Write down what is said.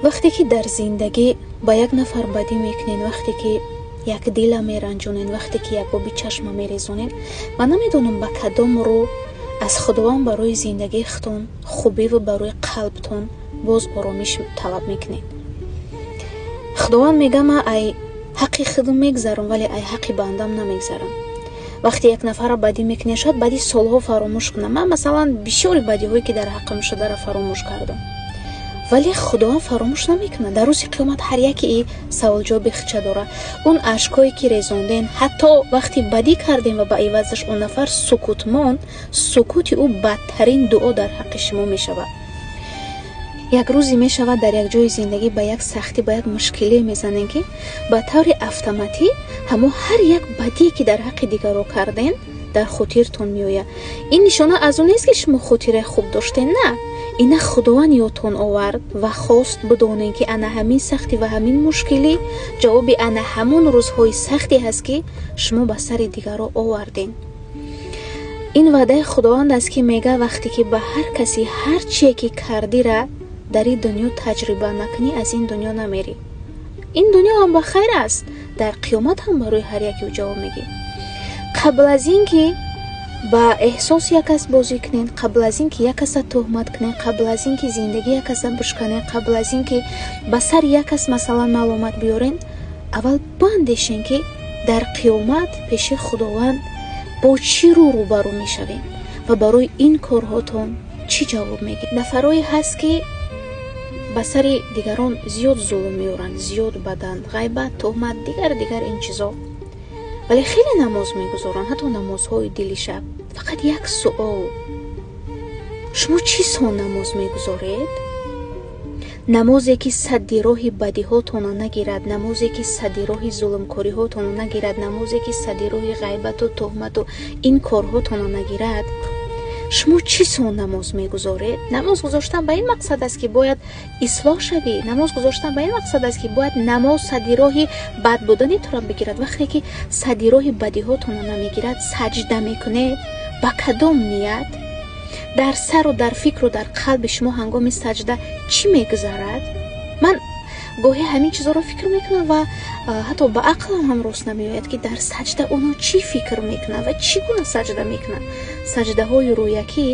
Вақте ки дар зиндагӣ ба як нафар бадӣ мекунед, вақте ки як дила меранҷонед, вақте ки як оби чашма мерезонед, ман намедонам, ба кадом рӯ аз Худованд барои зиндагии худтон хубиву барои қалбтон боз оромиш талаб мекунед. Худованд мега: «Ман ай ҳаққи худам мегзарам, вале ай ҳаққи бандам намегзарам». Вақте як нафарро бадӣ мекунед, шояд баъди солҳо фаромӯш кунам. Ман, масалан, бисёри бадиҳое, ки дар ҳаққам шударо, фаромӯш кардам, вале Худованд фаромӯш намекунад. Дар рӯзи қиёмат ҳар яке и саволҷавоби хича дорад. Он ашкое, ки резонден, ҳатто вақте бадӣ кардем ва ба ивазаш он нафар сукут монд, сукути ӯ бадтарин дуо дар ҳаққи шумо мешавад. Як рӯзе мешавад, дар як ҷои зиндагӣ ба як сахтӣ, ба як мушкиле мезанем, ки ба таври автоматӣ ҳамо ҳар як бадие, ки дар ҳаққи дигарро карден, дар хотиртон меояд. Ин нишона аз он нест, ки шумо хотираи хуб доштен. На, ина Худованд ёдтон овард ва хост бидонем, ки ана ҳамин сахтӣ ва ҳамин мушкилӣ ҷавоби ана ҳамон рӯзҳои сахте ҳаст, ки шумо ба сари дигарро оварден. Ин ваъдаи Худованд аст, ки мега: «Вақте ки ба ҳар касе ҳар чие, ки кардира, дар ин дунё таҷриба накунӣ, аз ин дунё намерӣ». Ин дунё ҳам ба хайр аст, дар қиёмат ҳам барои ҳар яке ӯ ҷавоб мегӣ. Қабл аз ин ки ба эҳсоси як кас бозӣ кунед, қабл аз ин ки як каса тӯҳмат кунед, қабл аз ин ки зиндагии як каса бишканед, қабл аз ин ки ба сари як кас, масалан, маломат биёрен, аввал бандешен, ки дар қиёмат пеши Худованд бо чӣ рӯ рӯбарӯ мешавем ва барои ин корҳотон чӣ ҷавоб мегӣ. Нафарое ҳаст, ки ба сари дигарон зиёд зулм меоранд, зиёд баданд, ғайбат, тӯҳмат, дигар дигар ин чизо, вале хеле намоз мегузоранд, ҳатто намозҳои дили шаб. Фақат як суол: шумо чӣ сон намоз мегузоред? Намозе, ки садди роҳи бадиҳотонро нагирад, намозе, ки садди роҳи зулмкориҳотонро нагирад, намозе, ки садди роҳи ғайбату тӯҳмату ин корҳотонро нагирад, шумо чӣ сон намоз мегузоред? Намоз гузоштан ба ин мақсад аст, ки бояд ислоҳ шавӣ. Намоз гузоштан ба ин мақсад аст, ки бояд намоз садди роҳи бад будани туро бигирад. Вақте ки садди роҳи бадиҳотонро намегирад, саҷда мекунед ба кадом ният? Дар сару дар фикру дар қалби шумо ҳангоми саҷда чӣ мегузарад? Ман гоҳе ҳамин чизоро фикр мекунам ва ҳатто ба ақлам ҳам рост намеояд, ки дар саҷда оно чӣ фикр мекунанд ва чӣ гуна саҷда мекунанд. Саҷдаҳои рӯякӣ.